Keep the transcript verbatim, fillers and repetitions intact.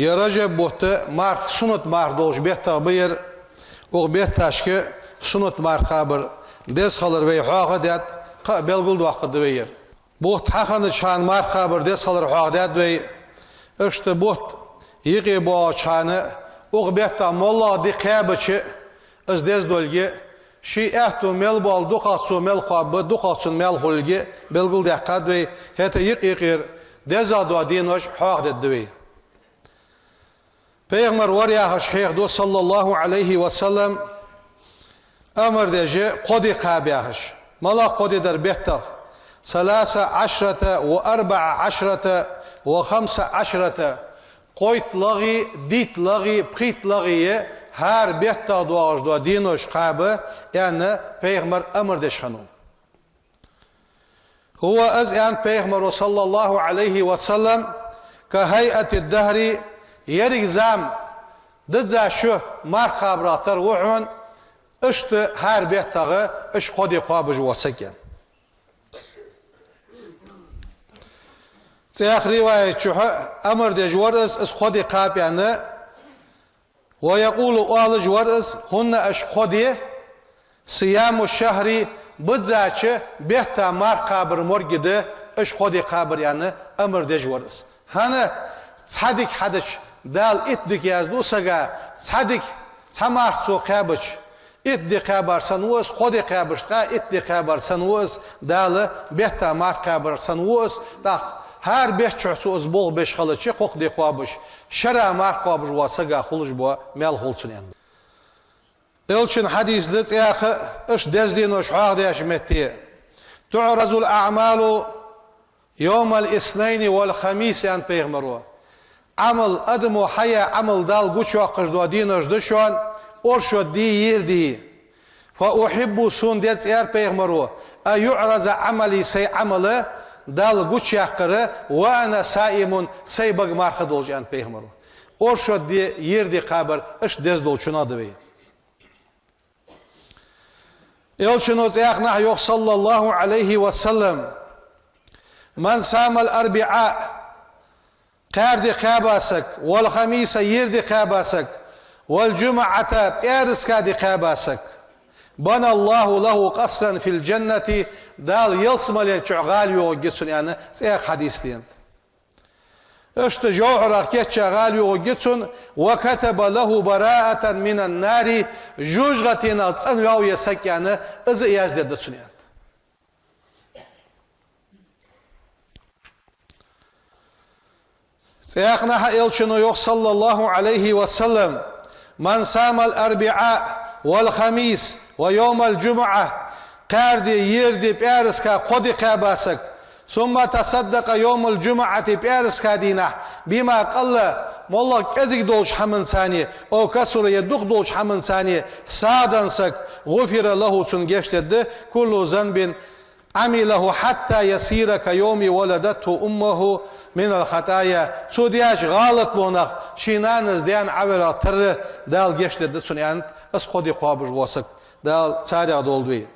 Ер Ражаб бутт марха, суннат марха долча беттех ба ер. Укх бетташка суннат марха кхабар деза хилар вай хьоахадаьд, кхы а белгалдоаккхаргда вай ер. Бутт хьахиннача хана марха кхабар деза хилар хьоахадаьд вай. Иштта бутт юкъе боагӀача хана, укх бетта моллагӀа ди кхаьбача, из деза долга, ший аьттув мел боал, дукхагӀа цо мел кхоаб, дукхагӀа цун маьл хулга белгалдаьккхад вай, хӀаьта юкъ-юкъера дезагӀа дола денош хьоахадергда вай. Пайхамар вар яхаш хьехаду, صلى الله عليه وسلم, амар деш кхо ди кхаба яхаш. МалагӀа кхо ди дар беттах? ثلاث عشرة وأربع عشرة وخمس عشرة. КхойтлагӀеи, дийтлагӀеи, пхийттлагӀеи хӀара беттах доагӀаш дола денош кхаба, аьнна, пайхамар амар деш хиннав. هو, из, аьннад пайхамаро, صلى الله عليه وسلم, كهيئة الدهر, еррига зама дизза шу марха кхабарах тара ва хьона, иштта хӀара беттагӀа уж кхо ди кхоабаш вола саг, аьнна. ЦӀаькха риваят чу хьа амар деш вар из, из кхо ди кхаба аьнна, ويقول, оалаш вар из, هن, уж кхо ди, صيام الشهر, биззача бетта марха кхабар морг да уж кхо ди кхабар, аьнна, амар деш вар из. ХӀана? Цхьа дика хьадича, Дала итт дика язду сага, цхьа дика, цхьа марха цо кхаьбача, итт ди кхаьбар санна ва из, кхо ди кхаьбача, ткъаь итт ди кхаьбар санна ва из, Дала бетта марха кхаьбар санна ва из, тӀаккха хӀара бетта чухь цо из болх беш хилча, кхоккха ди кхоабаш, шера марха кхоабаш вола сага хулаш бола маьл хул цунна, аьнна. Элчан хьадис да цӀаькха, иштта деза денош хьоахадеш метте: تعرض الأعمال يوم الاثنين والخميس, аьннад пайхамаро. Ӏамал, адамо хьаяь Ӏамал Далла гучайоаккхаш дола денош да шоана оршот дии, ер дии. فأحب, сона деза, аьннад пайхамаро, أن يعرض عملي, сай Ӏамал Далла гучаяккхар, وأنا صائم, сай бага марха долаш, аьннад пайхамаро. Оршот ди, ер ди кхабар иштта деза долчунах да вай. Элчано цӀаькха а йоах, صلى الله عليه وسلم: من صام الأربعاء, кхаьра ди кхаьба саг, والخميس, ер ди кхаьба саг, والجمعة, пӀаьраска ди кхаьба саг, بنى الله له قصرا في الجنة, Дала ялсмален чу гӀала йоагӀаргья цунна, аьнна, цӀаькха хьадис да. Иштта жовхьарах кийча гӀала йоагӀаргья цунна, وكتب له براءة من النار, жожагӀатенах цӀенваь ва ер саг, аьнна, из а яздергда цунна, аьннад. ЦӀаькха а Элчано йоах, صلى الله عليه وسلم: من صام الأربعاء والخميس ويوم الجمعة, кхаьра ди, ер ди, пӀаьраска кхо ди кхаьба саг, ثم تصدق يوم الجمعة, пӀаьраска дийнахьа, بما قل, моллагӀа кӀезига долча хӀаманца, أو كثر, е дукха долча хӀаманца сагӀа денна саг, غفر له, цунна гешт дергда, كل ذنب عمله حتى يصير كيوم ولدته أمه من الخطايا. Цо деча гӀалатонах ший нанас даьна Ӏоварах тарра Дала гешт дергда цунна, аьннад, из кхо ди кхоабаш вола саг. Дала царех долда вай.